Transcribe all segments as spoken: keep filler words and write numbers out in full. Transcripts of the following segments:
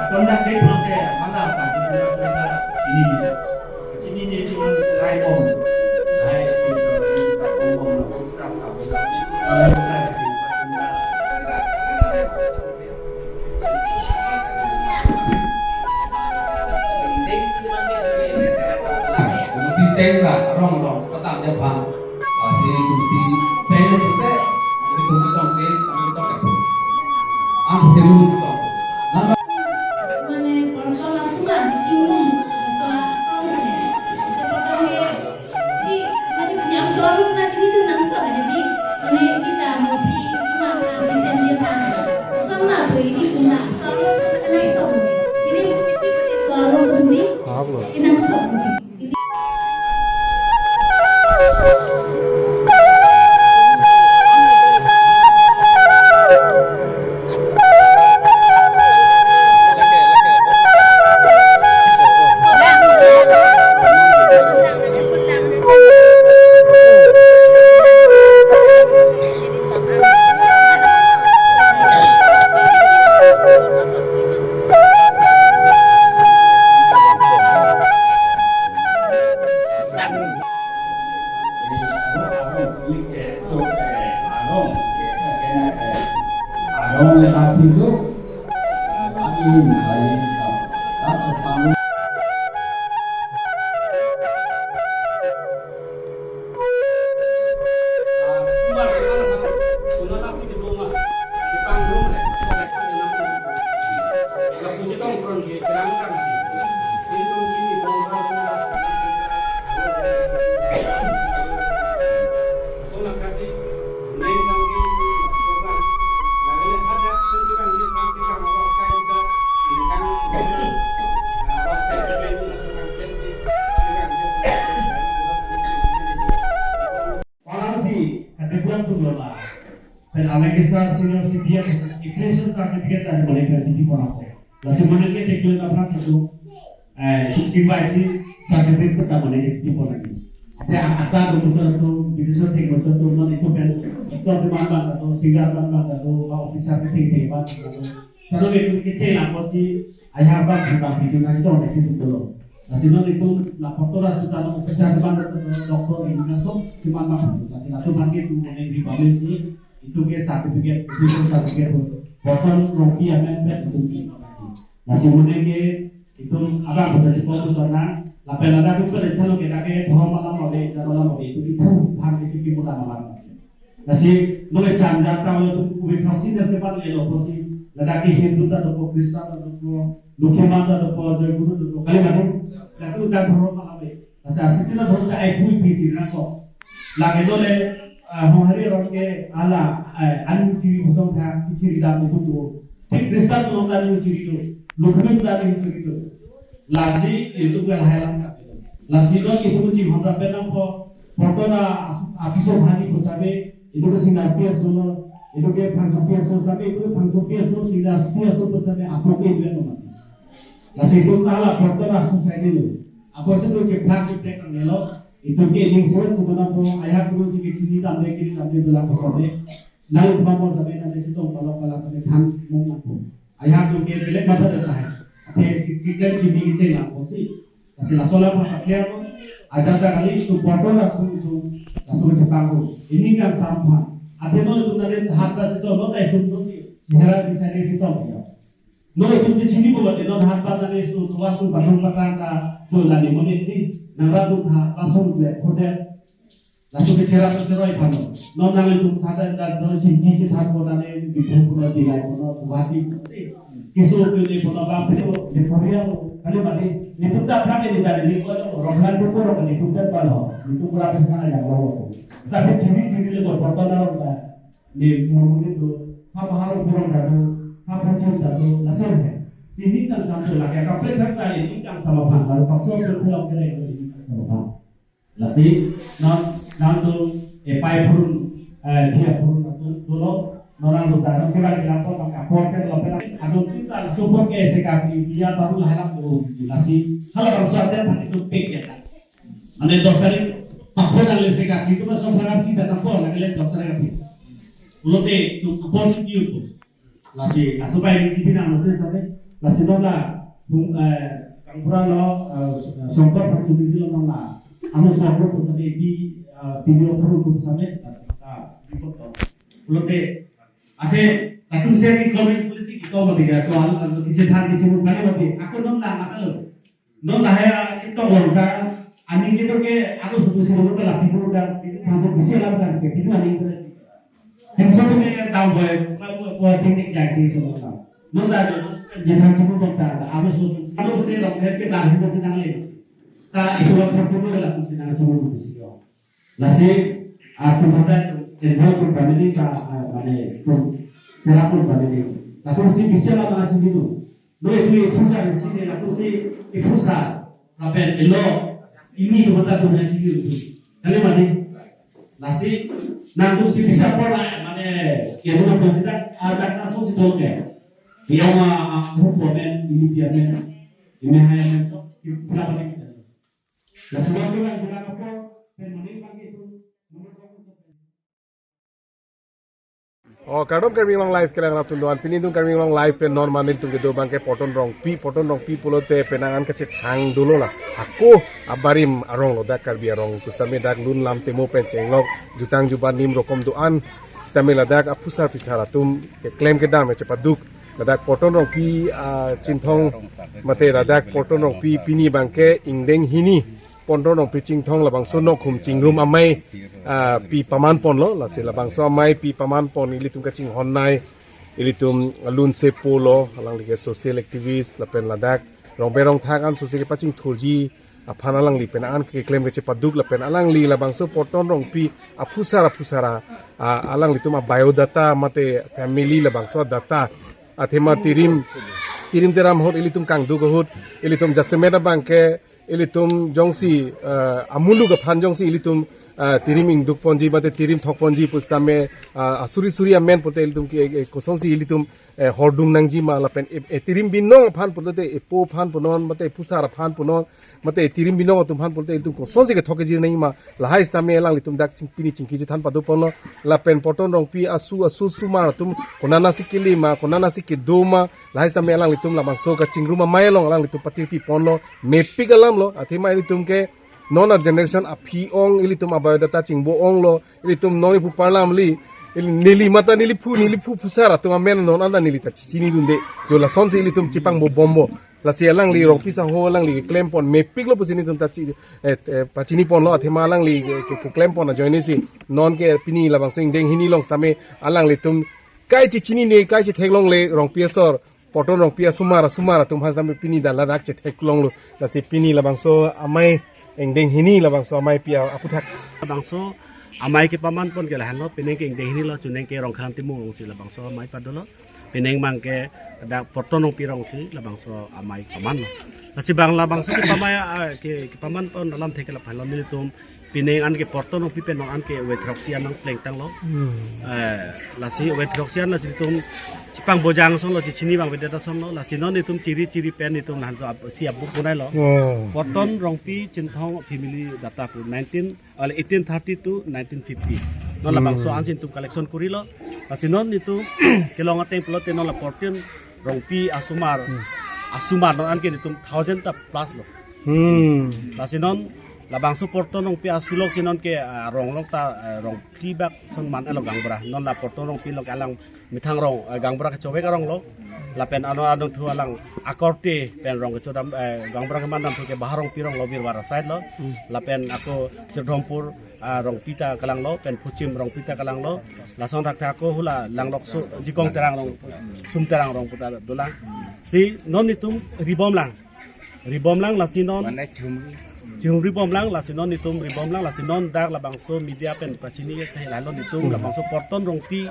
Tonda ke plote hala ta di pura pura ini ni. Chini ni si mun lai bom. Lai si so ni ta bom bom na pun sa ta bom. Lai sa di pura pura. Di seng ra rong rong patam de phan. Ah, si di seng lo chute, di di tong ke, sang tong ke. Ang selu tong. Nama mane porkol asuma chingrum sola kau ne. Porkol ne di mane chini ang soru na chini tu nang soru jadi mane kita mau pi suma na mesen dia na sama beri di tu na soru na soru. Jadi mesti kita soru mesti inang soru. Orang si katebuan tu lola. Pen alangke sa senior C P M equation certificate tadi boleh kerja di pon apo. Lasi mane ke tekun ta pernah satu, eh, chingbai si certificate ta boleh kerja di pon lagi. Ate ata do motor tu, bidisor thek motor tu, non itu pen, itu ate man bang atau singar man bang atau officer ke thek thek man atau. Selalu itu kecil apa sih? Ayah bang bukan itu nanti dong itu dulu. Lasi non itu la porkol asu ta officer man atau doktor ini langsung cuma bang. Lasi langsung pakai tu boleh di bawah si. Itum ke certificate, itum certificate porkol rompi amen pen itum ke. Lasi mane ke itum abang pada di pon sana, lapen ada tu pada di pon ke dake dhorom alam ave, dhorom alam ave, itum itum bhag itum ke muda malam. Lasi mane chanja ta lo tu ubi throksi dan teman lelo posi, ladak ke Hindu ta dopo, Kristen ta dopo, Lokhiman ta dopo, Joy Guru dopo, kali mane, ladak ta dhorom alam ave. Lasi asiti na dhorom ta ai pui piji na ko. Lake dole, ah, Honghari arong ke ala, eh, ani chiri kosong tha, kichiri dam itu tu. Thik Kristen tu nong ani chiri tu. Lokhiman tu ani chiri tu. Lasi itu ke lahai lang ka. Lasi lo itu kunci honda penang po. Porkol na asu-, apiso bhani pusame, itu ke singarti asu lo. Itu ke phangchopi asu same, itu ke phangchopi asu, singarti asu pusame, apo ke itu ya teman. Lasi itu ta la porkol asu saya dulu. Apo si tu ke phangchopi ang lo. Itum ke ning surat si mana po ayah guru si ke chini tamde kiri tamde dolang ko de. Nang pamor tamde tamde si tong palok palok tamde than mong nang po. Ayah guru ke belek masa de tahe. Ate kikan kimi ke lang ko si. Lasi laso la pa sakya ko. Ada ta kali itu porkol asu itu laso ke chetang ko. Ini kan sampah. Ate no itu tamde hat ta chito no ta itu to si. Hera bisa de chito ya. No, itum ke chini bo bate, no, hat pat nani su, tuan su, pasung patang ta, jo lani monit ni, nang rap dun ha, pasung le, hotel. Laso ke chera ta seroi pano. No, nang itum thata ta, no, chingki che thak ko nani, bithu ko, bilai ko, no, Guwahati ko, ni. Kiso ko ni ko, no, bang, ni ko, ni Korea ko, kali mani, ni tum ta prak ni ta ni ko, no, Rohlan ko, ko, ni tum ta pano, ni tum pura pesna ya ko. Tapi chini, chini le ko, photo na ro ta. Ni murmuri tu, ha bahar burung dadu, ha phuchim dadu, lason he. Si ning kang sam tu lake, kaprek thak ta ning kang sam aphan, lalu pakso tu khulok kere ning kang sam aphan. Lasi, non, non tu, eh, pai phurun, eh, dia phurun tu, tu lo, non nang tu dadu kira kira pon, maka pon ke lo pena, adu kita, support ke S K P, dia baru lah halam tu, lasi, hala bangsa dia tadi tu pik ya. Mane dos tarik, pakhon ang lese ka, itu mas song sarap kita tampon, ang le dos tarik api. Pulote, tu apor si kiyo po. Lasi, asupai di chipi nang lote sabe. Lasi non la, bung, eh, kangpura lo, eh, Songkor Phangcho Bidi lo non la. Anu Songkor pusitame bi, eh, Bidi lo puru pusitame, ah, ah, report to. Pulote, ate, latum si ke comment policy kita mati ya, to anu, anu, kecil than, kecil bukan mati. Ako non la, mata lo. Non lahai, ah, kita lo ta, aning kita ke, anu satu satu kita la, people dan, itu masuk di sini lah, bukan ke, itu aning kita. Himso tu ke tahu boy, bukan buat, buat sini kayak di semua. Non ta, jathan cuma bang ta, anu satu, anu tu ke, lo, ke, ke, ta, itu sedang le. Ta, itu waktu itu lah, sedang cuma di sini. Lasi, ah, tum hadak involve pun pamili ta, ah, mane, tum, tera pun pamili. Latum si bisa la mangasi gitu. No itu iphusa, sini latum si iphusa. Lapen ilo, ini tum hadak tum mangasi gitu. Kali mane. Lasi, nangtum si bisa pon la, mane, ya tum pun sida, ah, dak na so si tol ke. Yang ma, ah, hukum men, ini dia men. Ini hanya men, so, kita balik. Oh, kardom Karbi Anglong Live kelang rap tun do-an, pini tum Karbi Anglong Live pen non mane tum kedo abang ke Poton Rongpi, Poton Rongpi pulote penang an kachethang dolo la. Ako abarim arong lo dak Karbi arong, pusitame dak lun lam temo pen chenglok, jutang juban nim rokom do-an, sitame ladak aphusar phisar atum keklem kedam chepaduk. Ladak Poton Rongpi, ah, Chinthong mate ladak Poton Rongpi pini abang ke ingdeng hini Poton Rongpi Chinthong labangso nokhum chingrum amei, ah, pi paman ponlo, lasi labangso amei pi paman pon ilitum kachinghon nei, ilitum alun sepo lo, alangli ke social activist, lapen ladak rongbe rongthak an sose kepachingthurji aphan alangli penang an keklem kachepaduk lapen alangli labangso Poton Rongpi aphusar aphusar a, a, alanglitum a biodata mate family labangso data athema tirim, tirim teram ahut ilitum kangduk ahut ilitum jasemet abang ke ilitum jongsi, eh, amuluk aphan jongsi ilitum, eh, tirim ingduk ponji mate tirim thok ponji pusitame, ah, asuri suri amen pute ilitum ke, eh, kosonsi ilitum, eh, hordung nangji ma lapen, eh, eh, tirim binong aphan pulote, eh, po aphan punon, mate phusar aphan punon, mate tirim binong atum aphan pulote ilitum kosonsi kethok kejir nangji ma, lahai sitame alanglitum dak ching pini chingki chethan pado ponlo, lapen Poton Rongpi asu asu sumar atum konana si kele ma, konana si kedo ma, lahai sitame alanglitum labangso kachingrum amei along alanglitum patirpi ponlo, mepik alam lo, athema ilitum ke non a generation aphi ong, ilitum a biodata chingbo ong lo, ilitum non iphu parlam li, ili neli mata neli phu, neli phu phusar atum amen non anta neli ta chini dunde. Jo lasonsi ilitum chipangbo bombo. Lasi alangli Rongpi sangho alangli keklem pon mepik lo pusi nelitum ta chi, eh, eh, pachini ponlo athema alangli ke, ke, keklem pon ajoine si. Non ke pini labangso ingdeng hini along sitame alanglitum kai chechinine, kai chetheklongle Rongpi asor. Poton Rongpi asumar, asumar atum aphan sitame pini dak ladak chetheklonglo. Lasi pini labangso amei ingdeng hini labangso amei pi a-, aphuthak. Labangso amei kepaman pon ke lahenlo, penang ke ingdeng hini lo, chunang ke Rongkhang Timung along si labangso amei padolo. Penang abang ke dak Poton Rongpi along si labangso amei pamanlo. Lasi abang labangso kepamai, ah, ke, kepaman pon alamthe ke lapu-an lo, nelitum penang an ke Poton Rongpi pen non an ke wet roksi an nangplengtanglo. Hmm. Eh, lasi wet roksi an lasi tum chipangbo jang asonlo, chechini abang avedet asonlo, lasi non itum chiri chiri pen itum lahan to ap-, si abu punai lo. Oh. Poton Rongpi Chinthong family data pu nineteen, eh, eighteen thirty to nineteen fifty. Non labangso Hmm. ansi itum collection korilo. Lasi non itum kelong ateng pulote non la Poton Rongpi asumar, Hmm. asumar non an ke itum thousand ta plus lo. Hmm. Lasi non labangso Poton Rongpi asulok si non ke, ah, rong along ta, ah, rong phli bak ason man-etlo gaonbura. Non la Poton Rongpi along ke alang methang rong, ah, gaonbura kechovek arong lo. Lapen ano ano thu alang akorte pen rong kechodam, eh, gaonbura keman dam thu ke Bahar Rongpi arong lo, Birwara side lo. Hmm. Lapen ako Sirdhompur, ah, Rongpi ta kelang lo, pen Phuchim Rongpi ta kelang lo. Lason thakthak ako hula Langlokso, Jikong Terang rong, Sum Terang rong puta dolang. Si non itum ribomlang. Ribomlang lasi non. Mane chum. Chumribomlang lasi non itum ribomlang lasi non dak labangso media pen pachini ke lahelo itum Hmm. labangso Poton Rongpi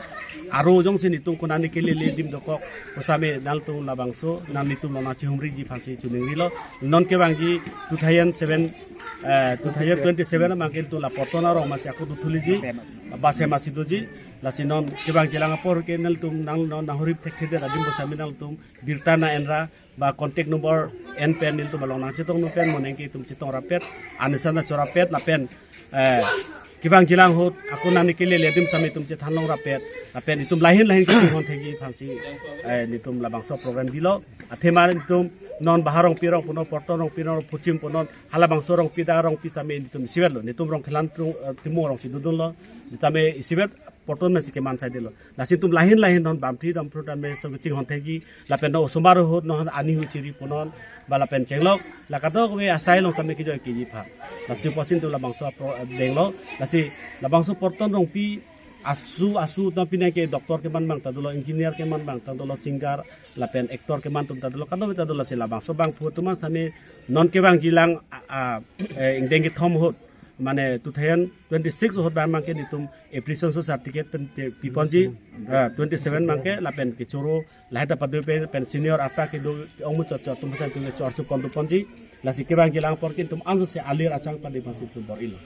aro jongsi itum konane kelele dim dokok. Pusitame nangtum labangso nanglitum along nangchumriji aphansi choningrilo. Non kevangji two thousand seven, eh, two thousand twenty-seven abang ke itum la Poton arong masi ako duthuliji. Basem asi doji. Lasi non kevangji lang apor ke nangtum nang, nang, nanghurip thekthedet adim pusitame nangtum birta na-enra ba contact number en pen nelitum along nangchetong non pen mo neng ke itum chetong rapet, anisa na chorapet lapen, eh, Kevangjilang ahut ako nani kelele adim sitame itum chethan long rapet, lapen itum lahin lahin kachinghon thekji aphansi, eh, netum labangso program bilo. Athema netum non Bahar Rongpi arong punon, Porton Rongpi arong, Phuchim punon, halabangso Rongpi da Rongpi sitame netum isivet lo, netum Rongkhelan Rong, eh, Timung arongsi dodunlo, sitame isivet Porton masi keman saidelo. Lasi netum lahin lahin non bamthri damphru tame so kachinghon thekji, lapen non osomar ahut non ani hu chiri punon, ba lapen chenglok, la kadokave asai along sitame kejoi keji aphan. Lasi pusi netum labangso apro, eh, denglo, lasi labangso Porton Rongpi asu asu atum pinai ke doctor keman abang ta dolo, engineer keman abang ta dolo, singer lapen actor keman atum ta dolo, kadokave ta dolo, lasi labangso abangphu atum sitame non kevangjilang, a, a, eh, ingdeng kethom ahut, mane two thousand twenty-six ahut abang abangke netum appreciation certificate pen pi, piponji, eh, twenty-seven abangke, lapen kechoro lahai ta padu pen, pen senior arta kedo ongmu chot chot atum sitame netum chor chupon doponji, lasi kevangjilang apor ke netum ansi alir achang padi pasi netum bor-ilo.